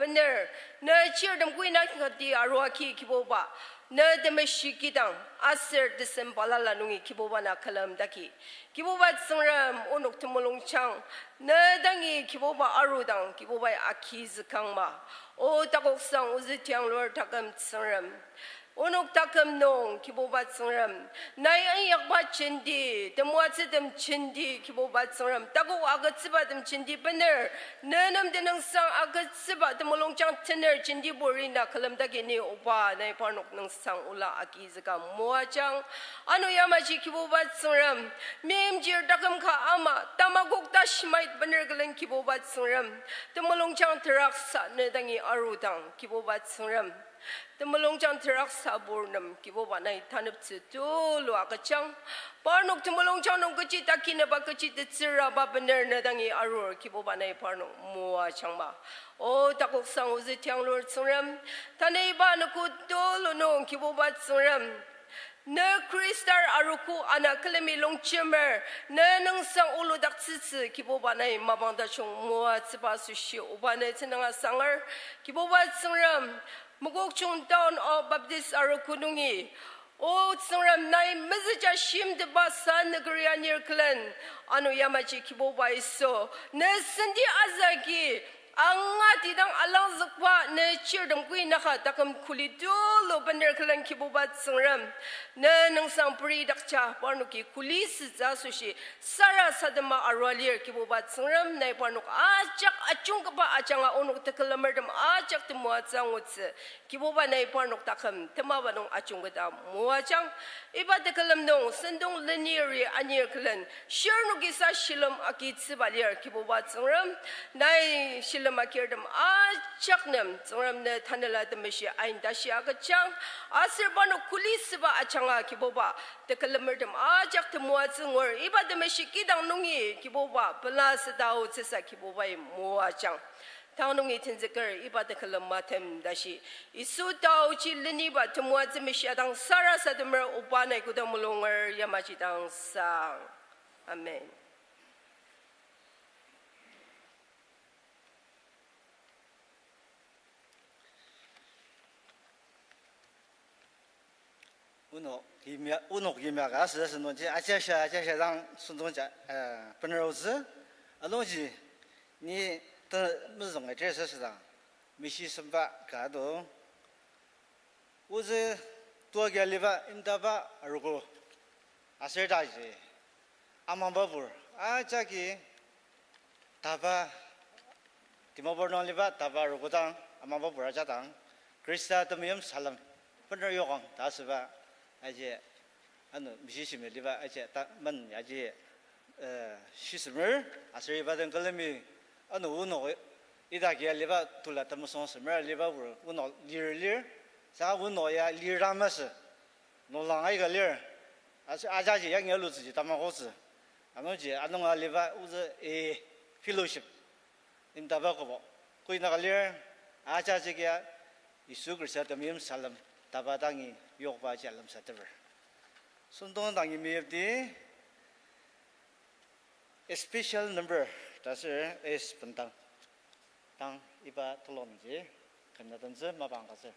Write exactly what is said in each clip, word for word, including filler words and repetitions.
Bener, ne chirtem kuina kati arua ki Kibuba, ne temeshi kidang, aser tesem balala nungi Kibuba na külemdaki. Kibuba Tsüngrem, onok temulungjang, ne dangi Kibuba arudang, Kibubai agizükangma. O takoksang ozü tianglur taküm Tsüngrem. Onok taküm nung Kibuba Tsüngrem, nai inyakba jenti, temoatsütem jenti Kibuba Tsüngrem, takok agütsübatem jenti bener, ne nem tenüngsang agütsüba temulungjang tener jenti buri na külemdaki ni oba nai parnok nüngsang ola agizüka moajang. Ano yamaji Kibuba Tsüngrem, meimchir taküm ka ama, tamakok ta shimait bener külen Kibuba Tsüngrem, temulungjang teraksa ne dangi arudang Kibuba Tsüngrem. Temulungjang teraksa bur nem Kibuba nai taneptsü tulu agüjang. Parnok temulungjang nung kechi takineba kechi tetsüraba bener ne dangi arur Kibuba nai parnok moajangma. O takoksang ozü tianglur Tsüngrem, tanü iba anogo tulu nung Kibuba Tsüngrem, ne Khristar arogo ana külemi longjemer, ne nüngsang oludaktsütsü Kibuba nai mapang tajung moatsüba asoshi oba ne tenüng asanger, Kibuba Tsüngrem, Mokokchung Town O Baptist arogo nungi, O Tsüngrem nai mezüja shimteba sa nükeri anir külen, ano yamaji Kibuba Yisu, ne senti azagi, angatidang alangzükba ne chirtem kuinaka taküm kuli tulu bener külen Kibuba Tsüngrem, ne nüngsang peridakja parnoki kuli sütsü asoshi, sarasadema arua lir Kibuba Tsüngrem nai parnok ajak ajungkaba ajanga onok tekülemertem ajak temoatsü angutsü, Kibuba nai parnok taküm temaba nung ajungketa moajang. Iba tekülem nung sentong leniri anir külen shirnoki sa shilem agitsüba lir Kibuba Tsüngrem, nai shilem agirtem ajak nem Tsüngrem ne Tanela Temeshi ain tashi agüjang, aser parnok kuli süba ajanga Kibuba tekülemertem ajak temoatsü ngur iba temeshi kidang nungi Kibuba pela süta aotsüsa Kibubai moajang. Tang nungi tenzüker iba tekülem matem tashi Yisu taoji leniba temoatsü meshia dang sarasademer oba nai koda mulunger yamaji dang sang. Amen. Onok yimya, onok yimya ka asü asü nungji, ajasa, ajasa dang sentongja, eh, bener aotsü, anungji, ni ta mezüng address asüdang, mishi semba ka do, ozü tua kia liba imtaba arogo, aser taji, amangbabur, ajaki, taba, Dimapur nung liba taba arogo dang, amangbabur ajak dang, Khrista temeim salem, bener yokang ta asüba, aji, ano, mishishime liba, aji, ta, men, aji, eh, shisemer, aser iba den külemi, ano, onok, idaki aliba, tula temesung semer aliba bur, onok lir lir, saka onok ya lir dang masü, nunglang aika lir, aser ajakji yangi alutsüji tamakotsü, anungji, anung aliba, ozü, eh, fellowship, imtaba kübok, kuinaka lir, ajakji kia, Yisu Khrista temeim salem, taba dangi yokba ji alemsateper. Sentong dangi meyipdi, a special number, ta aser S bendang. Tang iba telongji, kena tentsü mapang ka aser.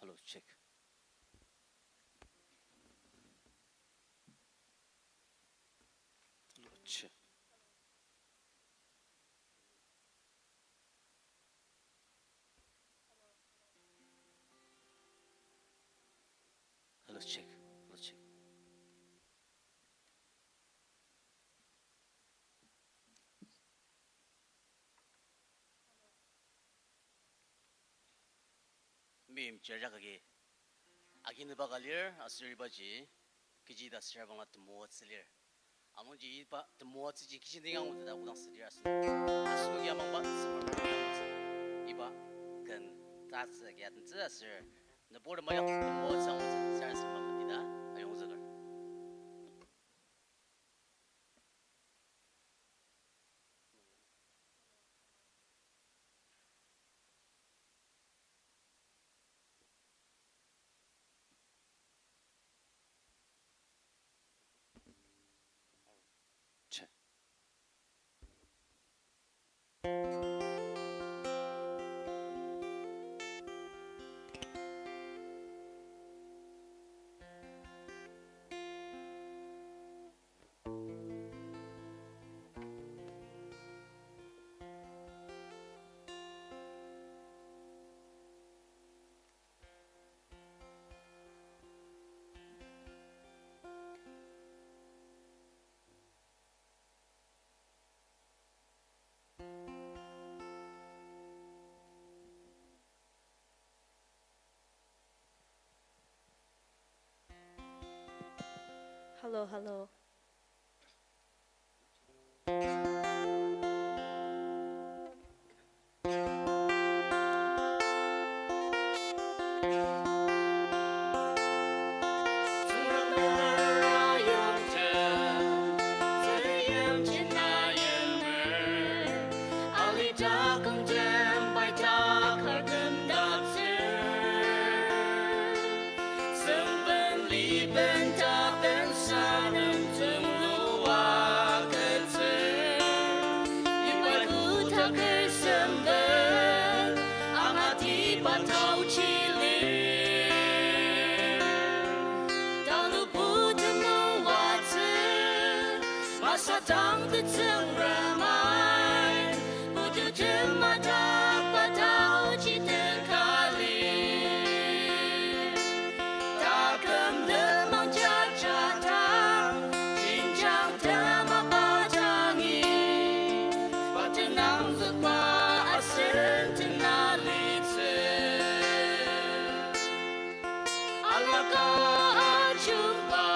Hello, check. Hello, check. Hello, check. Hello, check. Meimchir ajak agi aginüba ka lir, aser ibaji kechi ta süra bangla temoatsü lir. Anungji iba temoatsüji kechi nung angutsü ta kodang südir asenok, asenoki amangba Tsüngrem nung angutsü. Iba ken tatsü agi atentsü aser nüburtem ajak temoatsü angutsü sarasadema meteta ayongzüker. Hello, hello. Alitakangtem pai takar kümdaktsür. Sengpen lipen tapen sanem tsemlua ketsür. Iba kutaker sengpen angatiba taochi lir. Talubu temoatsü masatang tetsüngremai, putu temadak patauji tekali. Taküm lenmang jajatang, jenjang tema patangi, patenangzükba asen tenalitsü. Alaka ajungba,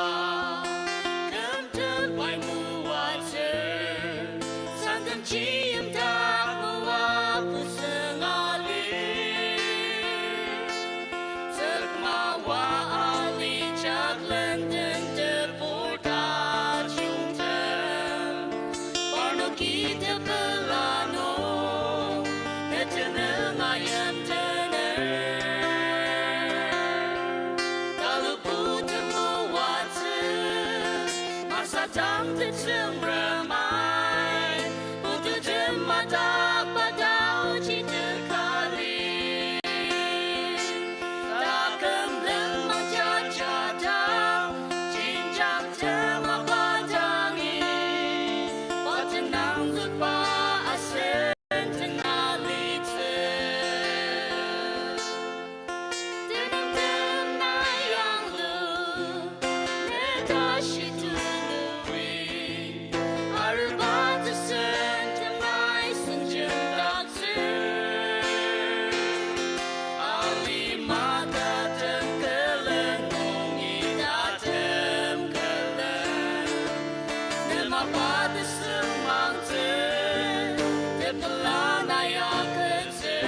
kümtem pai moatsür, sangken chiyimdak moa puseng ali. Tsükma wa ali jak lenden tebur tajungtem. Parnoki tepela nung, ne tenüng ayimtener. Talubu temoatsü, masatang tetsüngremai, putu temadak patauji tekali. Taküm lenmang jajatang, jenjang tema patangi, patenangzükba asen tenalitsü. Tenüng tena yanglu, ne tashi tulu. Aruba tesen temai senjemdaktsür. Alima tatem külen nungi tatem külen. Nemapa tesem mangtsü, tepela na ya ketsür.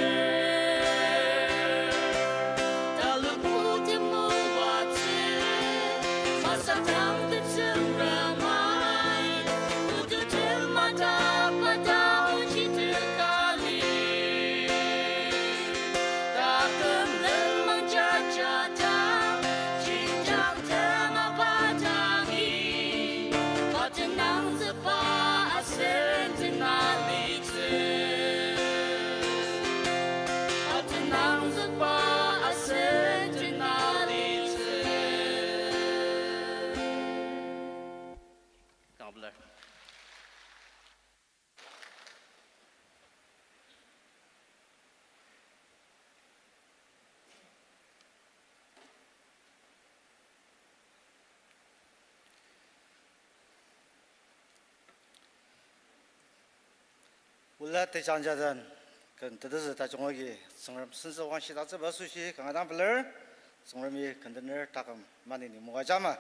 Talubu temoatsü, masatang tetsüngremai, putu temadak patauji tekali. Taküm lenmang jajatang, jenjang tema patangi, patenangzükba asen tenalitsü. Atenangzükba asen tenalitsü. Kanga pelar. Ola tejangja den, Ken tetezü tajung agi Tsüngrem sentsü wangshidaktsüba asoshi kanga dang pelar, Tsüngremi ken tener taküm maneni moajama.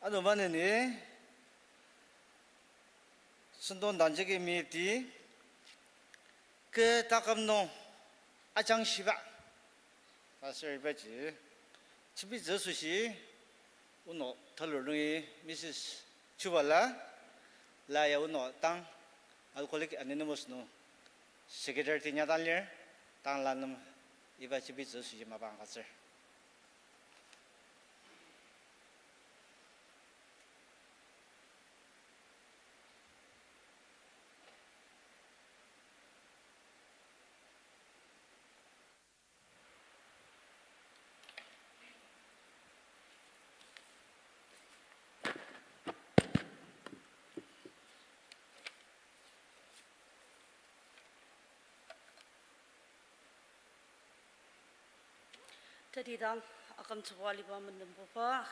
Ano maneni, sentong danjagi miti, kü taküm nung ajang shiba. Aser ibaji, chibitsü asoshi, ono talur nungi Missus Chubala, la ya ono tang Alcoholic Anonymous nung secretary tinya dang lir, tang la nem iba chibitsü asoshi mapang agütsür. Teti dang akümtsüba aliba menembuba,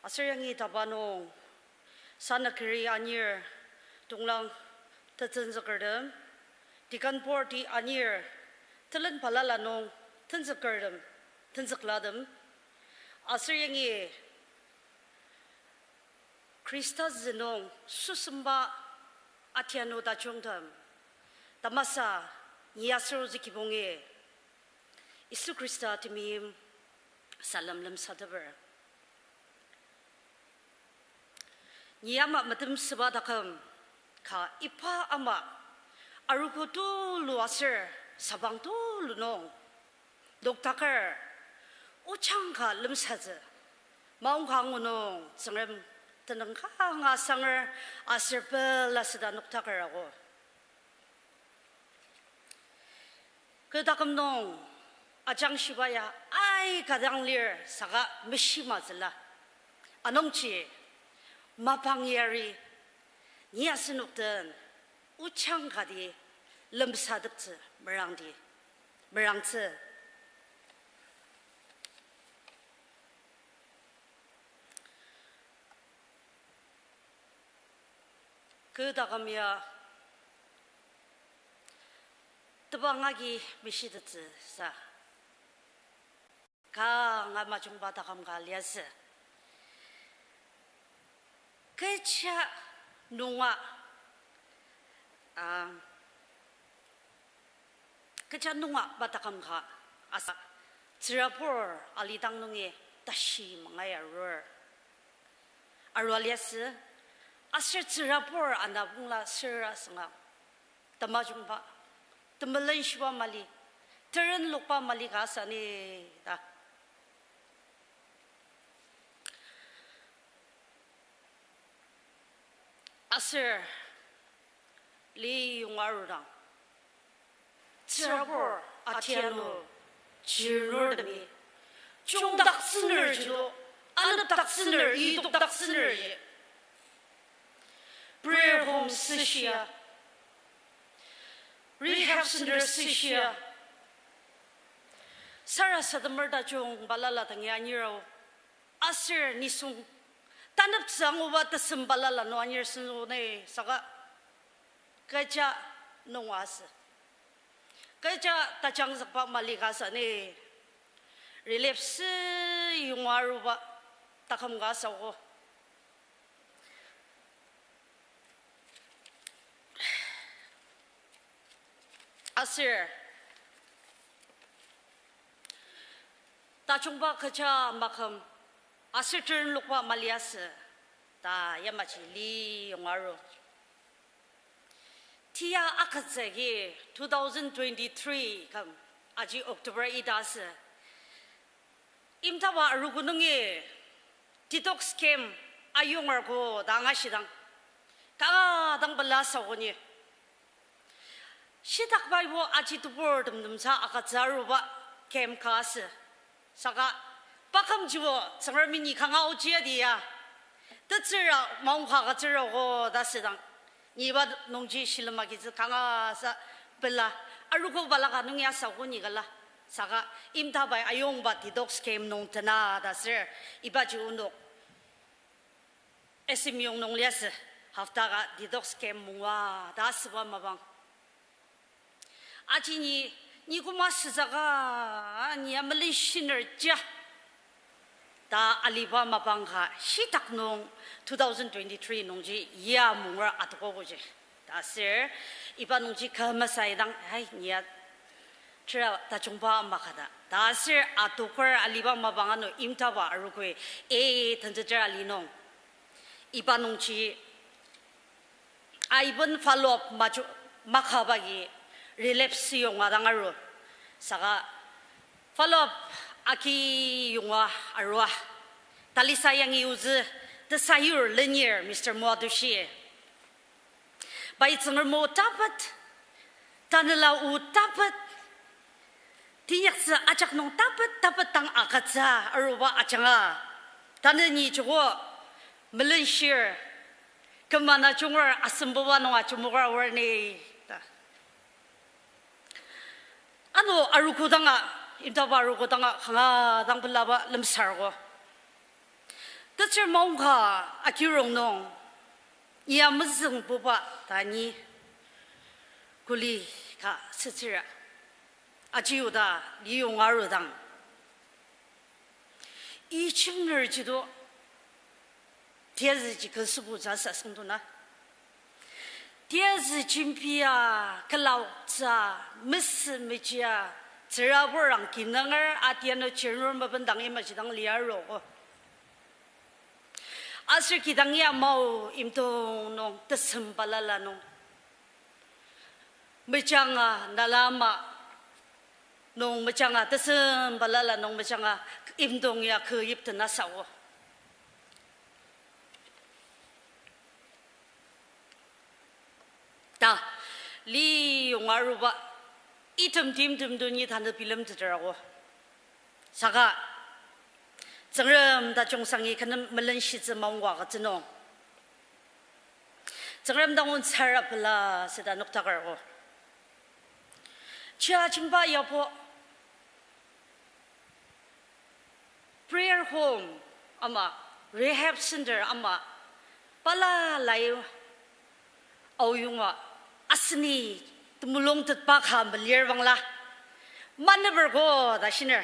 aser yangi taba nung sanakeri anir tonglang tetsüngzükertem, deacon board-i anir telen balala nung tenzükertem, tenzüklatem, aser yangi Khrista zünung süsemba atianu tajungtem, tamasa ni aser ozü kibongi Yisu Khrista temeim salem lemsateper. Ni ama metemsüba taküm ka iba ama arogo tulu aser sabang tulu nung noktaker ojang ka lemsatsü maongka angu nung Tsüngrem tenüng kanga sanger aser pela süda noktaker ako. Kü taküm nung ajang shiba ya aika dang lir saka meshimatsüla. Anungji mapang yari ni asenok den ojang kati lemsateptsü merangdi, merangtsü. Kü taküm ya tebang agi meshitettsü sa kanga majungba taküm ka liasü. Kecha nunga, ah, kecha nunga ba taküm ka asa, tsürabur alidang nungi tashi mangai arur. Arua liasü, aser tsürabur anabongla sür asünga, tamajungba, temelenshiba mali, terenlokba mali ka asani ta. Aser liyonga arudang, tsürabur atianu chirnurtemi chungdaktsüner jino, anepdaktsüner, idokdaktsüner ji prayer home süshia, rehab center süshia, sarasademer tajung balala dangi anirao, aser nisung taneptsü anguba tesem balala nung anir senzüko ne saka kecha nunga asü. Kecha tajangzükba mali ka asani, relief sü yonga aruba taküm ka asako. Aser tajungba kecha maküm aser terenlokba mali asü ta yamaji liyonga aru. Tia akatsü agi two thousand twenty-three küm aji October ita asü. Imtaba arogo nungi detox camp ayongerko ta angashidang, kanga dang pela asako ni. Shitakba ibo aji tebur temtemsa akatsü aruba camp ka asü. Saka pakümjibo Tsüngremi ni kanga ochi ya dia, tetsüra maongka agütsürogo ta asüdang, ni iba nungji shilem agitsü kanga sa pela, arogo balaka nung ya asako ni kala. Saka imtabai ayongba detox camp nung tena ta asür, ibaji onok S M yong nung liasü, hafta ka detox camp mungwa ta asüba mapang. Aji ni, ni koma süsaka, ni ya melenshiner ja. Ta aliba mapang ka shitak nung two thousand twenty-three nungji ya munger adokogo ji. Ta aser, iba nungji kümasa idang, hai, ni ya tera tajungba makata. Ta aser adoker aliba mapang ano imtaba arogoi, e, tenzeter ali nung. Iba nungji aiben follow up maju-, makaba agi relapse yonga dang aru. Saka follow up agi yonga arua. Talisa yangi ozü tesayur lenir Mister Moadushi. Pai Tsüngrem o tapet, tanela o tapet, teinyaktsü ajak nung tapet, tapet dang agütsü aruba ajanga. Tanü ni joko melenshir, kümana junger asembuba nung ajemoker aor ni ta. Ano arogo danga, imtaba arogo danga kanga dang pelaba lemsargo. Tetsür maongka agirong nung, iya mezüngbuba ta ni kuli ka sütsüra. Aji oda liyonga arudang, ichimner jido tiyazüji kü sübutsü asüngdona. Tiyazü jembia, külaoktsü, mesü mejia, tsüraburang kinanger atiano chirnur mapendang imajidang liarogo. Aser kidang ya mao imdong nung tesem balala nung mejanga nalama nung mejanga tesem balala nung mejanga imdong ya kü yiptena sao. Ta, liyonga aruba, item timtem to ni tanü bilemteterago. Saka, Tsüngrem tajungsangi kü nem melenshitsü maongka agütsü nung, Tsüngrem dangun sarasadema süda noktakergo. Chia jemba yabo, prayer home ama, rehab center ama, balala aoyonga aseni temulung tetba ka melir bangla, maneperko ta shiner.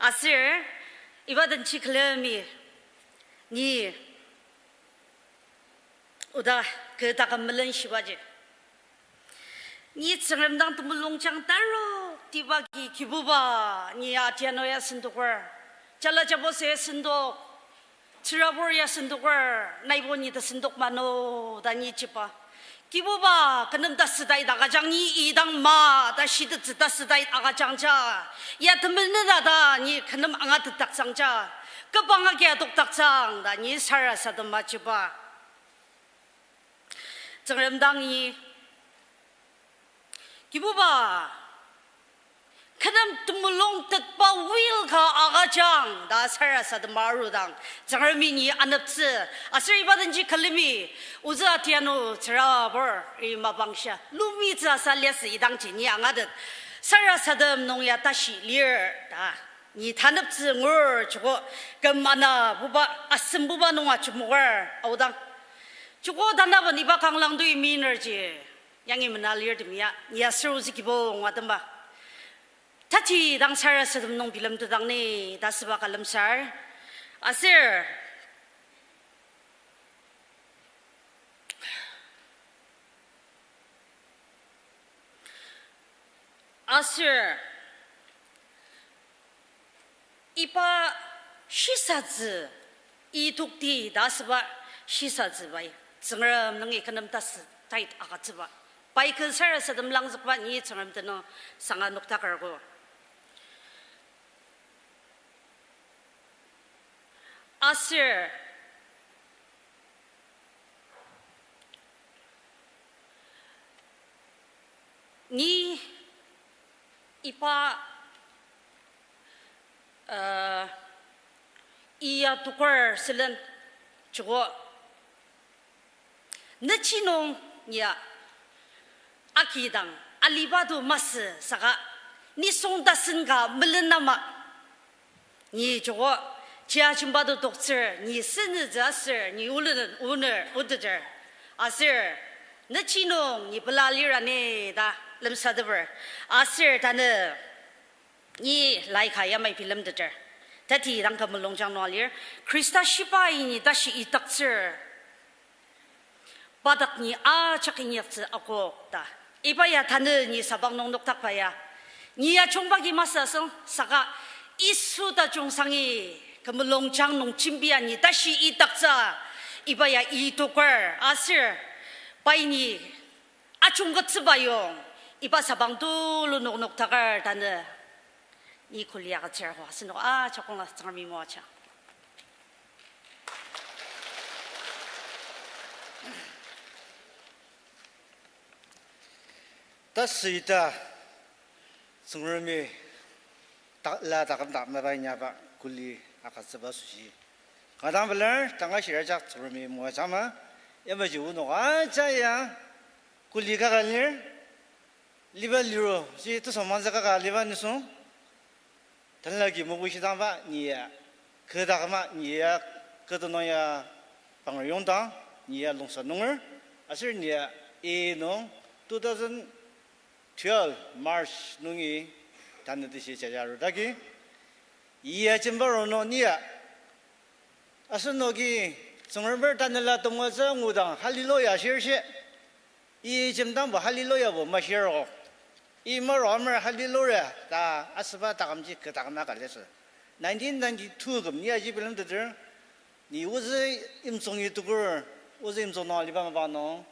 Aser, iba denji külemi, ni oda kü taküm melenshibaji, ni Tsüngrem dang temulungjang taru tiba ki Kibuba, ni atiano ya sendoker, jala jabo se sendok, tsürabur ya sendoker, naibo ni ta sendok mano ta ni jiba. Kibuba, kü nem tasüdai agüjang, ni idang ma ta shitettsü tasüdai agüjangja, ya temenena ta ni kü nem angatetdaktsüngja, kübang agi adokdaktsüng ta ni sarasadema jiba. Tsüngrem dangi, Kibuba, kü nem temulung tetba will ka agüjang ta sarasadema arudang, Tsüngremi ni aneptsü. Aser iba denji külemi, ozü atiano tsürabur i mapangshia lumitsü asa liasü idangji ni angatet, sarasadem nung ya tashi lir ta ni taneptsü ngur joko, kümanabuba, asembuba nung ajemoker aodang. Joko tanaben iba kanglang tui minerji, yangi mena lirtem ya, ni aser ozü kibong atema, taji dang sarasadem nung bilemtetdang ni ta süba ka lemsar. Aser, aser, iba shisatsü, i tokti ta asüba shisatsü pai, Tsüngrem nungi kü nem tasü tait agütsüba, pai kü sarasadem langzükba ni Tsüngrem tenüng sanga noktakergo. Aser, ni iba, uh, iya toker sülen joko nechi nung ya akidang aliba to masü saka nisung tasen ka melen ama, ni joko chia jemba to toktsür, ni senütsü aser ni ulunen uner oteter. Aser Nechi nung ni pela lira ne ta lemsateper. Aser tanü ni laika yamai bilemteter. Tati dang kü mulungjang nung alir. Khrista shibai ni tashi itaktsür. Padak ni ajak inyaktsü akok ta. Iba ya tanü ni sabang nung noktakba ya. Ni ya chungba ki masü asüng saka Yisu tajung sangi kü mulungjang nung jembia ni tashi itaktsü. Iba ya itoker aser. Pai ni ajungkettsüba yong, iba sabang tulu noknoktaker tanü, ni kuli agütsür ko, asenok ajak kongla Tsüngremi moaja. Tasü ita Tsüngremi ta-, la taküm ta mapa inyakba kuli agütsüba asoshi kanga dang pelar, tanga shirajak Tsüngremi moajangma, yamaji onok aja ya kuli kaka lir, liba liro ji tesüngmangtsü kaka liba nisung, tanelagi mebushidangba ni ya kü taküma, ni ya kü tenüng ya Pangriyongdang, ni ya Longsa nunger, aser ni ya i nung two thousand twelve March nungi tanü tashi jaja arudagi, i ya jemba ronung ni ya asenoki Tsüngremer tanela temoatsü ngudang hallelujah shirshi, i jemdangbo hallelujahbo mashiro. I maru amer hallelujah ta asüba takümji kü taküma ka liasü. Nineteen ninety-two küm ni aji bilemteter, ni ozü Yimtsüngi tukur, ozü Yimtsüng nung aliba mapang nung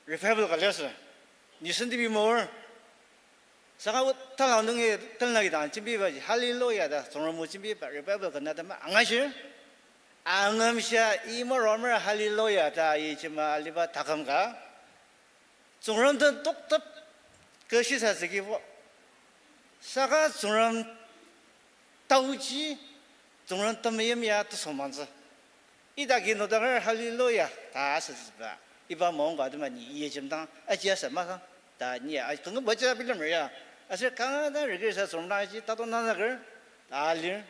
revival ka liasü. Ni sentibi mour. Saka o talang nungi tenlagi dang jembibaji hallelujah ta Tsüngrem o jembiba revival ka na tema angashir. Angamshia i maru amer hallelujah ta i jema aliba taküm ka Tsüngrem den toktep kü shisatsü kibo. Saka Tsüngrem taoji, Tsüngrem temeim ya tesüngmangtsü. Idaki nodanger hallelujah ta asütsüba. Iba maongka atema ni i ya jemdang aji asa masang ta ni a kanga baja bilemer ya. Aser kanga dang regret sa Tsüngrem dang aji tato nanaker ta lir.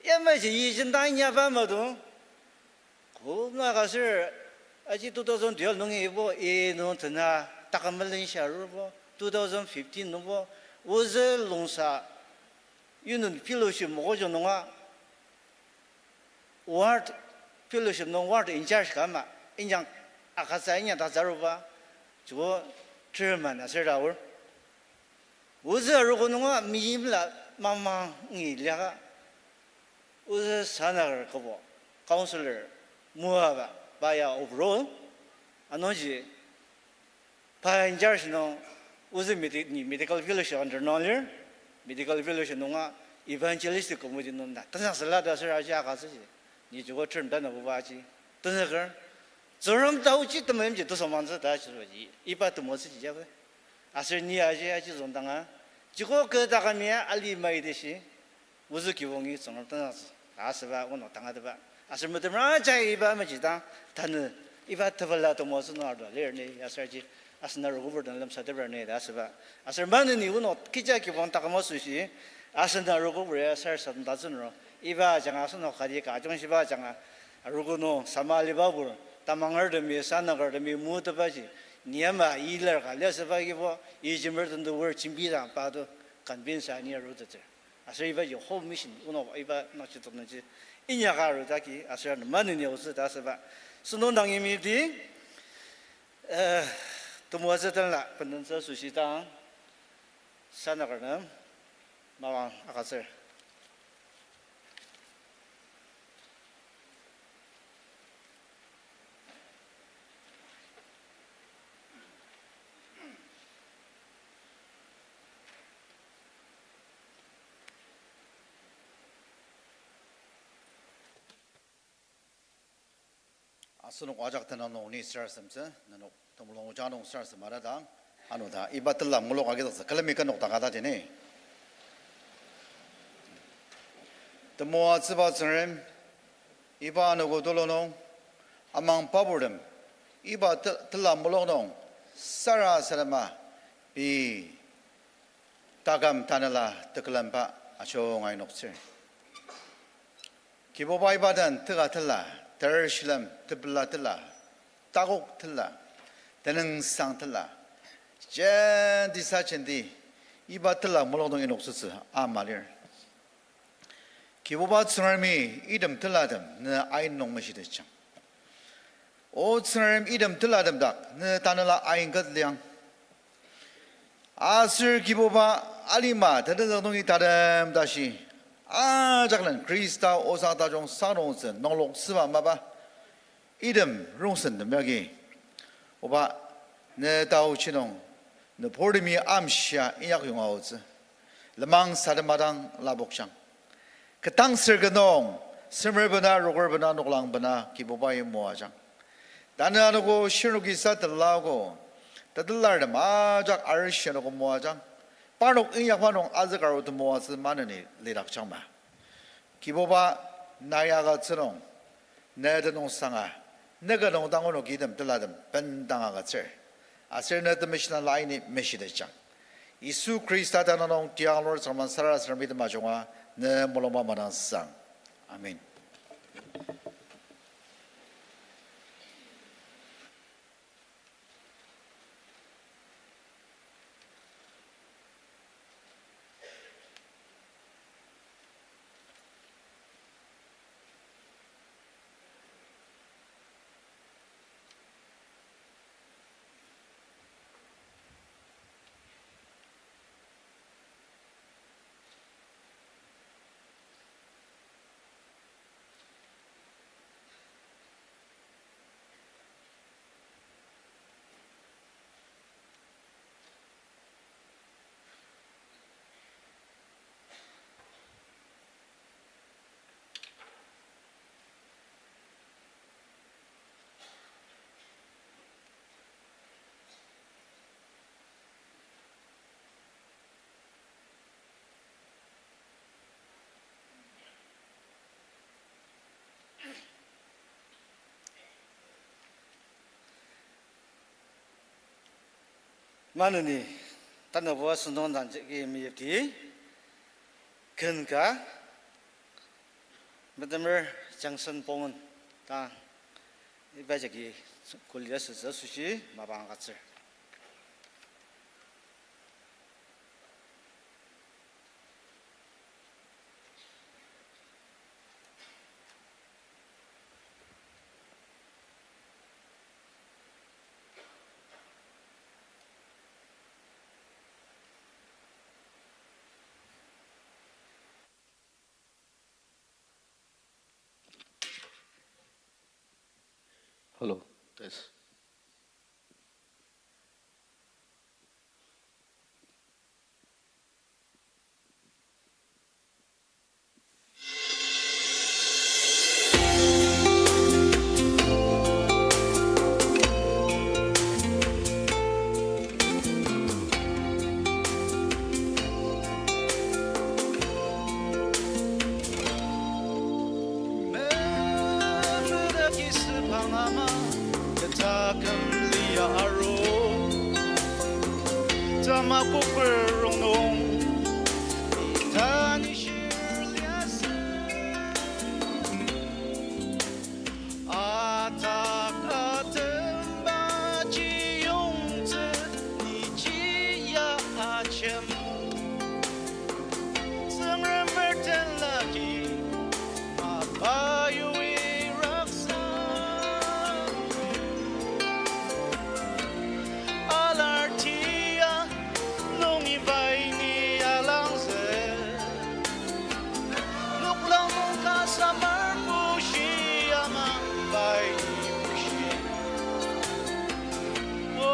Yamaji i jemdang inyakba madong. Koma ka aser aji two thousand twelve nungibo i nung tena taküm melenshi arubo, two thousand fifteen nungbo ozü Longsa Union Fellowship mokokjung nunga ward fellowship nung ward in charge ka ama, inyang akatsa inyang tatsü aruba, joko chairman aser ta aor. Ozü arogo nunga meimla mamangi liaka, ozü sanaker kübo, councillor Muaba, pa ya overall, anungji pa in charge nung, ozü medi-, ni medical fellowship under nung lir, medical fellowship nunga evangelistic committee nung na tenzüksüla ta aser aji akatsüji, ni joko term tanabuba aji tenzüker, Tsüngrem taoji temeimji tesüngmangtsü ta aji, iba temoatsüji jabo. Aser ni aji, aji züngdanga, joko kü taküm ya alima itishi, ozü kibongi Tsüngrem tenzüktsü ta asüba onok tangatetba. Aser metemer ajai iba mejidang tanü iba tepela temoatsü nung arua lir ni aser aji asen arogober den lemsateper ni ta asüba. Aser maneni onok kecha kibong taküm asoshi asen arogober ya sarasadem tatsünro. Iba ajanga asenok kati ka ajungshiba ajanga arogo nung sama alibabur tamangertemi, sanakertemi, mutepaji, ni ama ilar ka liasüba kibo, ijemer tendu word jembidang pa to convince ani aruteter. Aser ibaji whole mission, onok iba nokji toknungji inyaka arudagi, aser ano maneni aotsü ta asüba. Sentong dang imiti, eh, temoatsü tenla bendentsü asoshi dang, sanaker nem mapang agütsür. Asenok ajak tenüng nung ni sarasademtsü, nenok temulung ojang nung sarasadem arudang, ano ta iba tela mulok agizüktsü külemi kü nokdaka ta tini. Temoatsüba Tsüngrem, iba anogo tulu nung, amang paburtem, iba te-, tela mulok nung sarasadema pei taküm tanela tekülemba ajunga inoktsür. Kibuba iba den teka tela, ter shilem tepela tela, takok tela, Tenüngsang tela. Jenti sa jenti, iba tela mulung nung inoktsütsü ama lir. Kibuba Tsüngremi item telatem ne ain nung meshitetjang. O Tsüngrem, item telatem dak ne tanela ain ket liang. Aser Kibuba, alima tetezük nungi tatem tashi, ajaklen Khrista osang tajung sangdongtsü nungloktsüba mapa, item rongsen tem yagi, Oba, ne taochi nung, nüburtemi amshia inyak yonga aotsü, lenmang sadema dang lapokjang. Ketang sür ka nung, semer bena, roker bena, noklang bena, Kibubai moajang. Tanü anogo shirnoki sa telago, tetelartem ajak arishi anogo moajang. Parnok inyakba nung azükaru temoatsü maneni lidakjangma. Kibuba, nai agütsü nung, ne tenüngsanga, ne ka nung dang onoki item telatem bendang agütsür. Aser ne Temeshi Tanuba aini meshitejang. Yisu Khrista tenüng nung tiang lur Tsüngrem sarasademi tem ajunga ne mulungba madangsang. Amen. Maneni, tanübo asüngdong dangji meyipdi, ken ka, metemer Johnson Pongen ta, iba jagi kulia sütsü asoshi mapang agütsür. Hello, test. Memüdaki süpang ama, tetaküm lia aru, tamakoker rongnung, tanishir liasü. Atak atemba chiyongtsü, ni chia ajem. Tsüngrem merten lagi, mapa yui raksa. Alar tia, nungi pai ni alangzü. Noklang nung ka samar bushi amang pai ni bushi. O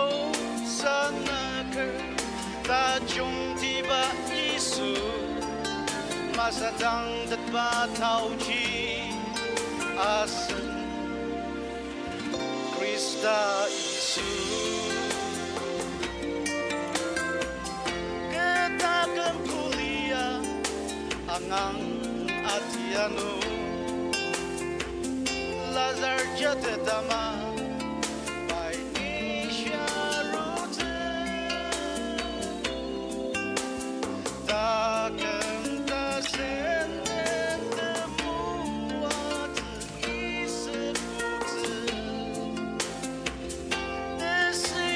sanaker tajungtiba Yisu, masatang tetba taoji asen Khrista Yisu. Kü taküm kulia angang atianu, Lazar jatet ama pai ni sharutsü. Taküm tasen den temoatsü. Isüptsü, tesi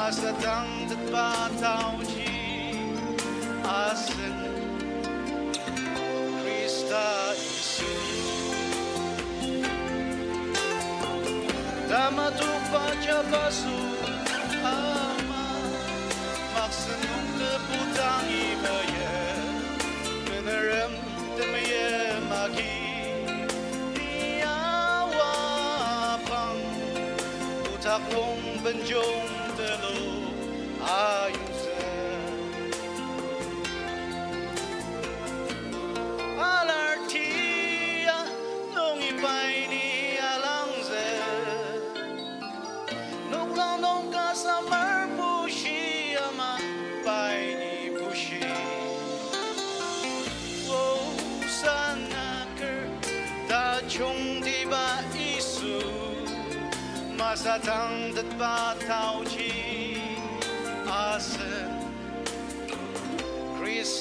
Masatang tetba taoji asen Khrista Yisu. Tamatukba jabaso ama, maksen nung tebu tangi meye, benerem temeye magi, ni awa pang, otak nung benjong telu ayutsü. Alar tia nungi pai ni alangzü. Noklang nung ka samar bushi ama pai ni bushi. O sanaker tajungtiba Yisu, masatang tetba taoji asen